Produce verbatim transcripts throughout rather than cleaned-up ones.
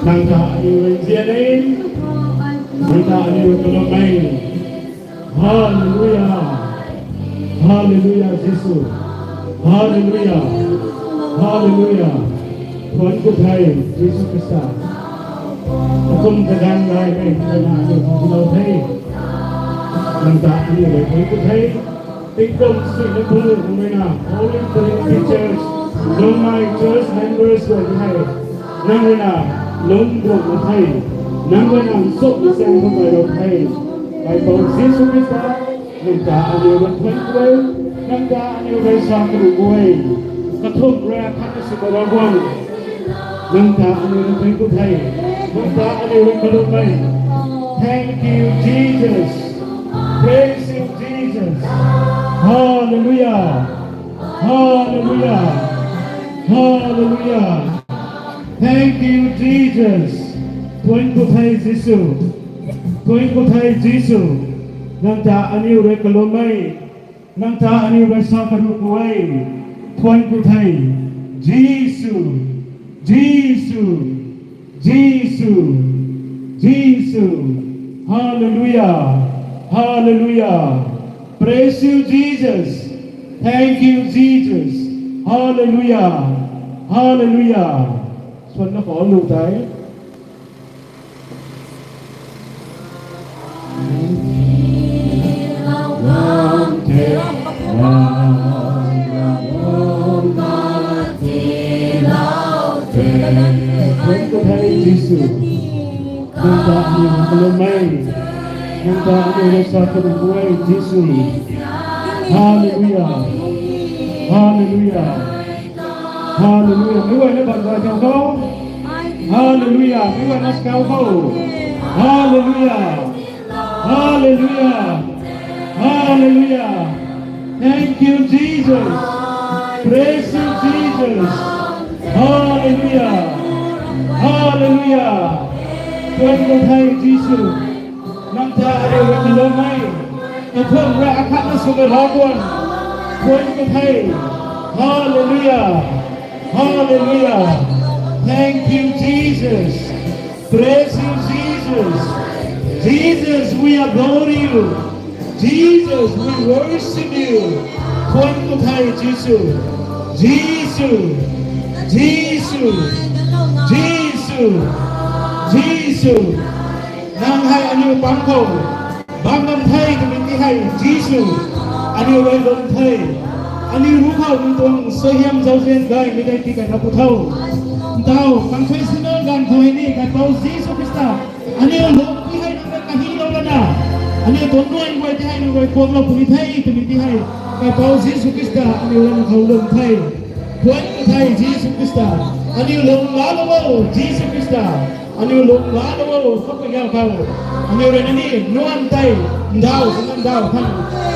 Nang ta aniu rui nzian e, nang ta aniu rui kalum e. Hallelujah. Hallelujah, Jisu. Hallelujah. Hallelujah. Thuanc ku the, Jisu Khrista. Akum kaganv gaymei twna aniu lou the. Nang ta aniu rui thuanc ku the. Tingkum sui na phu nang rui na Holy Trinity Church, Lungmei Church members guay tei hei nang rui na lung guang na the, nang rui na nchuk na chaeng khou kai rou the. Kaipouc Jisu Khrista, nang ta aniu rui thuanc ku e, nang ta aniu rui sa karu ku e. Kathumh rui akhat na sw kai rou guang. Nang ta aniu rui thuanc ku the, nang ta aniu rui kalum e. Thank you, Jesus. Praise you, Jesus. Hallelujah. Hallelujah. Hallelujah. Thank you, Jesus. Thuanc ku the, Jisu. Thuanc ku the, Jisu. Nang ta aniu rui kalum e. Nang ta aniu rui sa karu ku e. Thuanc ku the, Jisu. Jisu. Jisu. Jisu. Hallelujah. Hallelujah. Praise you, Jesus. Thank you, Jesus. Hallelujah. Hallelujah. Swan na khou lu tei. Jisu. Nang ta aniu kalum e. Nang ta aniu rui sa karu ku e, Jisu. Hallelujah. Hallelujah. Hallelujah. Mi guayna ban gay tau khou. Hallelujah. Mi guayna skau khou. Hallelujah. Hallelujah. Hallelujah. Thank you, Jesus. Praise you, Jesus. Hallelujah. Hallelujah. Thuanc ku the, Jisu. Nang ta aniu rui kalum e. Kathumh rui akhat na sw kai rou guang. Thuanc ku the. Hallelujah. Hallelujah. Thank you, Jesus. Praise you, Jesus. Jesus, we adore you. Jesus, we worship you. Thuanc ku the, Jisu. Jisu. Jisu. Jisu. Jisu. Nang hei aniu pang khou bam bam the twmei ti hei, Jisu, aniu rui lung the. Aniu ruc khou nang tuang suaihiam zauzian gaymei tei tii kai na pu tho. Ntau, confessional ganv khou hei ni, Kaipouc Jisu Khrista, aniu lung ti hei nang rui kahilou lana, aniu tuang nuan guay ti hei nang rui kuaklou puni the twmei ti hei, Kaipouc Jisu Khrista, aniu rui nang khou lung the. Thuanc ku the, Jisu Khrista, aniu lung laalou o, Jisu Khrista. Aniu lung laalou o, khou pui ngau khou. Aniu rui na ni nuan tei, ndau, ndau khang,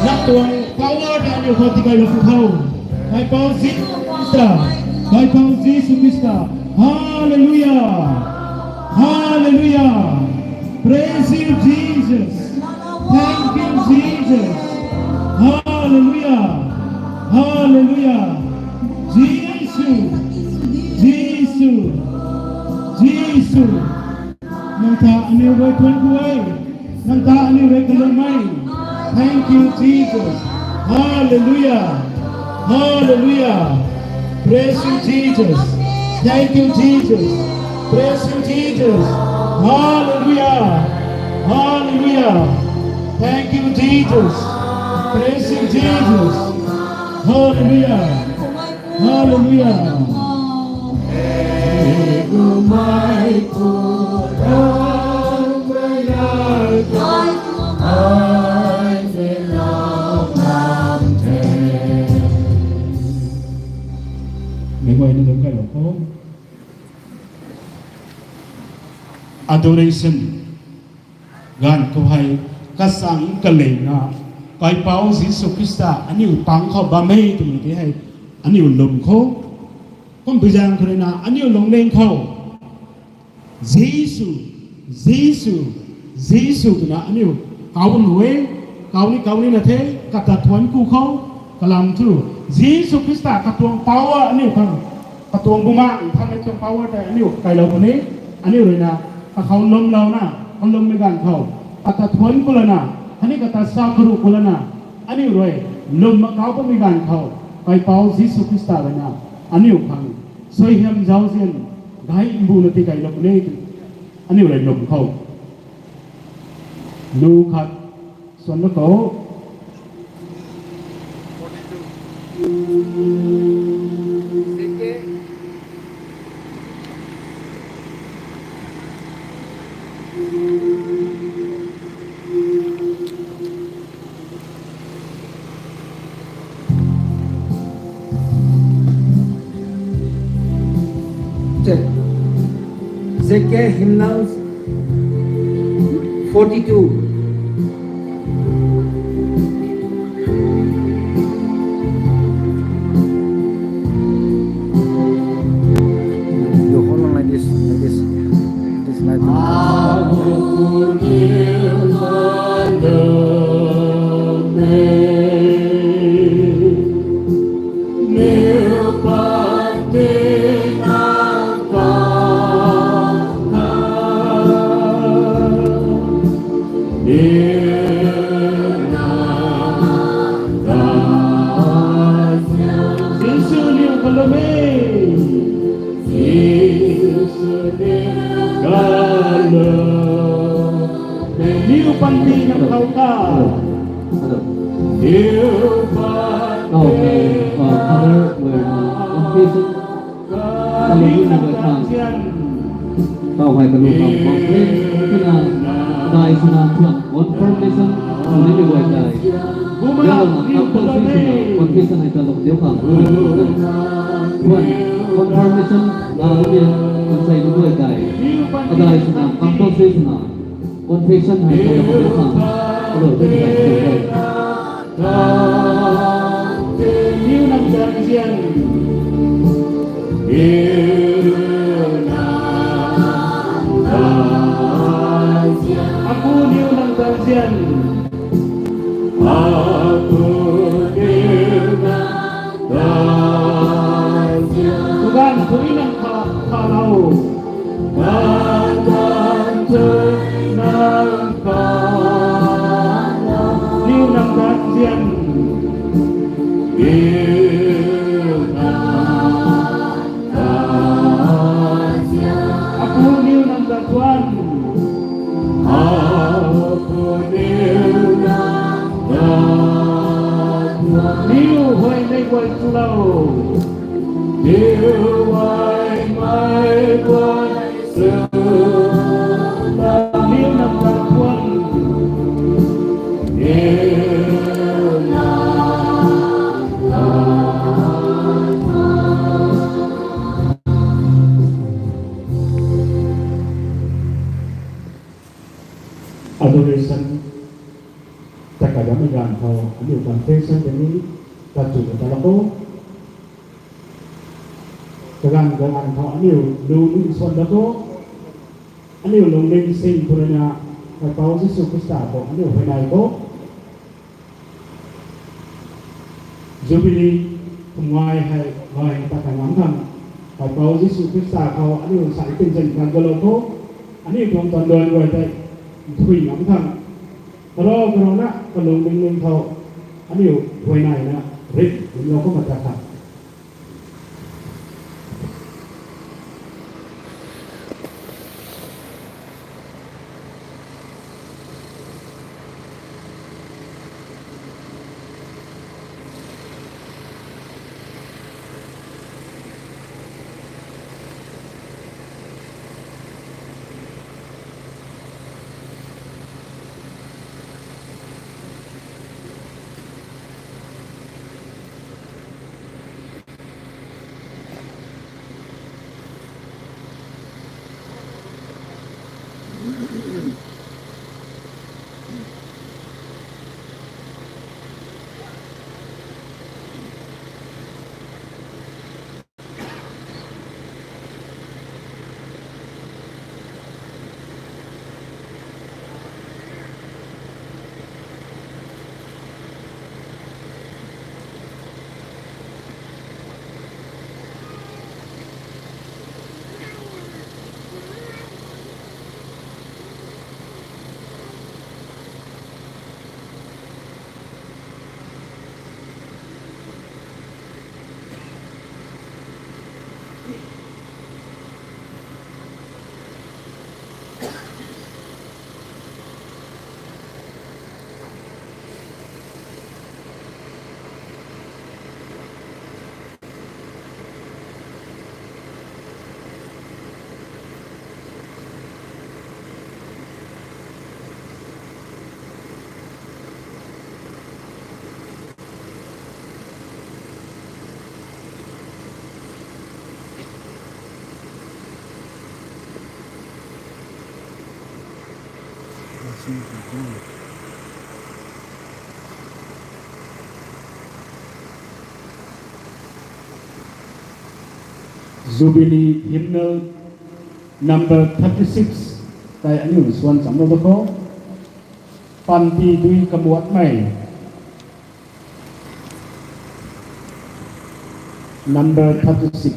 nang tuang power tei aniu khou tii kai lou pu tho. Kaipouc Jisu Khrista, Kaipouc Jisu Khrista. Hallelujah. Hallelujah. Praise you, Jesus. Thank you, Jesus. Hallelujah. Hallelujah. Jisu. Jisu. Jisu. Nang ta aniu rui thuanc ku e. Nang ta aniu rui kalum e. Thank Thank you, Jesus. Hallelujah. Hallelujah. Praise you, Jesus. Thank you, Jesus. Praise you, Jesus. Hallelujah. Hallelujah. Thank you, Jesus. Praise you, Jesus. Hallelujah. Hallelujah. Mei guayna lungc kailou kho. Adoration. Ganv khou hei, kasang kalingna, Kaipouc Jisu Khrista aniu pang khou bam e twmei tei hei, aniu lwm khou. Kum pui zaeng khou ruina, aniu lungning khou. Jisu, Jisu, Jisu twna aniu kau bam nuh e, kau ni kau nina the, kata thuanc ku khou, kalam thu, Jisu Khrista katuang power aniu khang, katuang bumaengh nthanmei tuang power tei aniu kailou puni, aniu ruina, kakhou lwmlouna, kalummei ganv khou, kata thuanc ku lana, khatni kata sa karuh ku lana, aniu rui, lwm makau bammei ganv khou, Kaipouc Jisu Khrista ruina, aniu khang, suaihiam zauzian, gay mbuna tikailou puni, aniu rui lwm khou. Lu khat, swan da khou. Check. Z K hymnals forty-two. You hold on like this, like this. This light. Jisu niw kalum e. Jisu niw kalum e. Niw panty nang khou ta. Niw panty nang khou ta. Confession. Kalu ni na gay khang. Tau hei kalu khang confession. Tina, dai swna thuan confirmation. Ni ni gay dai. Yalou na compulsory swna confession hei kalu diu khang. Thuan confirmation. Lalu ni, kansei ni gay dai. Kadai swna compulsory swna. Confession hei kalu diu khang. Kalu diu khang. Niw nang ta nzian. Apu niw nang ta nzian. Apu niw nang ta nzian. Kugan thui nang kha, kha lau. Kugan thui nang Niw nang ta nzian. Niw nang ta nzian. Apu niw nang ta thuan. Apu niw nang ta thuan. Niw huaymei guay chulou. Niw huaymei guay Niw nang ta thuan. Niw nang ta thuan. Adoration. Tat kai bammei ganv khou, aniu confession tei ni, tat chu ta la kho. Kaganv kaganv khou aniu lu ni swan da kho. Aniu lungning sing khou ruina, Kaipouc Jisu Khrista khou aniu huayney kho. Jubilee, kumngai hei, ngai ta kai ngam khang. Kaipouc Jisu Khrista khou aniu sa tingzan kan galou kho. Aniu tuang tan duan guay tei, nthui ngam khang. Karo karo na kalung ling ling khou aniu huayneina rit limlou kumna ta kha. Jubilee Hymnal number thirty six tei aniu swan chamlou da khou, Panty Dui Kamuatmei, number thirty six.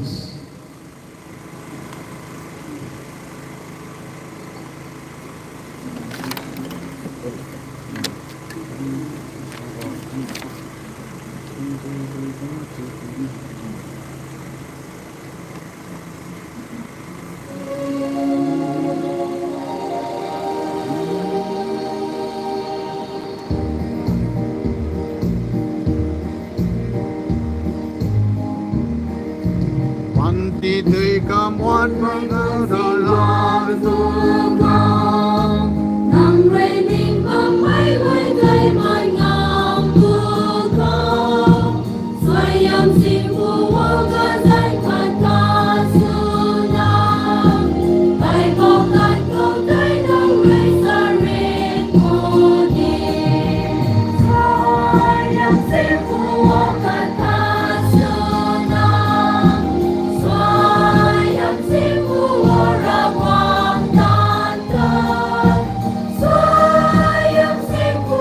Panty dui kamuatmei nang rui lam tu khou, nang rui ning bammei guay tei man ngam tu khou, suaihiam singpu o kazanc khat khat swna, Baibal lat khou tei nang rui sa rit puni. Suaihiam singpu o khat khat swna, suaihiam singpu o Ravguangc tan ta, suaihiam singpu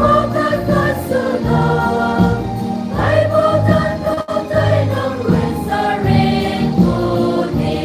o khat khat swna, Baibal lat khou tei nang rui sa rit puni.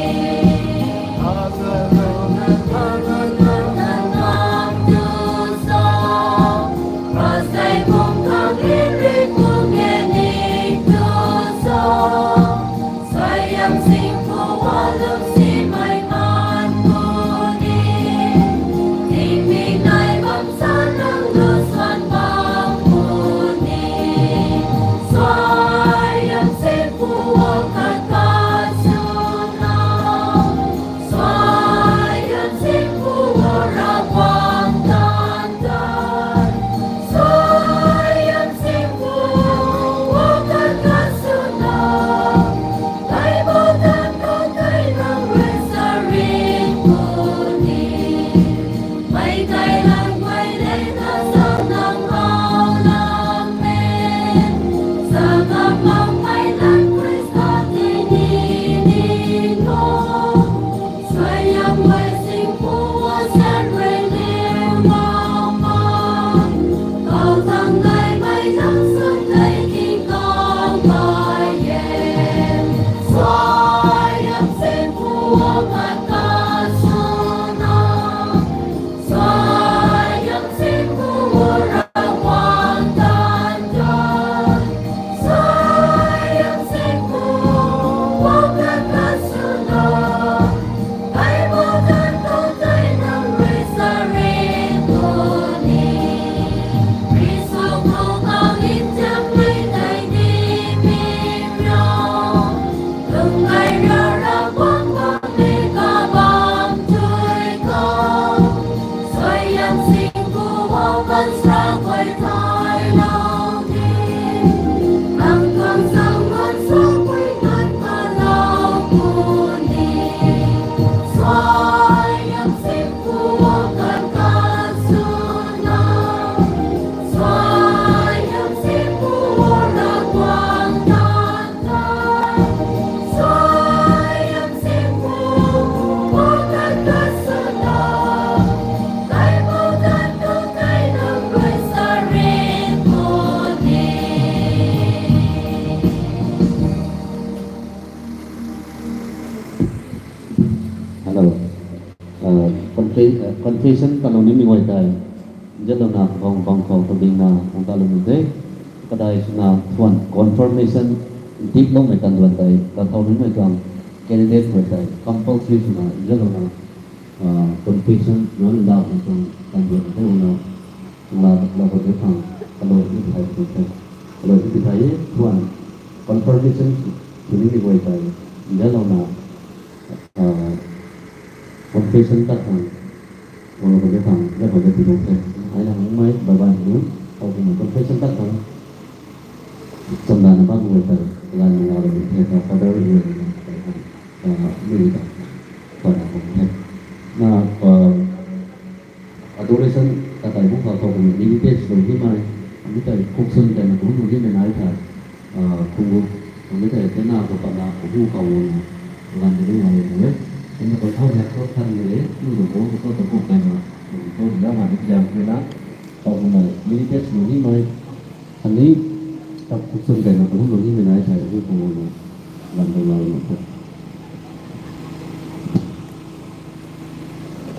Confirmation kalou nimei guay tei, nzianlouna bang bang khou tabingna nang talou ni the. Kadai swna thuan confirmation diploumei kan duan tei, kathau nimei tuang candidate guay tei compulsory swna nzianlouna confession nunc ndauhmei tuang kan duan tei na, la la khou de khang kalou ni thai tu the. Kalou ni thai e, thuan confirmation sw nimei guay tei, nzianlouna confession tat khang, kalou ni thai, la khou de pi tuang the. Ai na hangmei bye bye nu, khou kumna confession tat khang chamdana bam guay tei, lan ni la ni the, ta father guay ni tei khang, mi ta, khwan na khang the. Na, adoration ta tei bu khou khou kumna meditate sw nimei, mi tei khuk swn tei na kum lu nimei nai the. Khungu, mi tei tena khou patna khou bu khou na, lan ni lu nai e. Kumna khou thau hek khou than ni e, lu lu khou khou ta khuk tei na, khou la nai ni jam the na, khou kumna meditate sw nimei, ani, ta khuk swn tei na kum lu nimei nai the.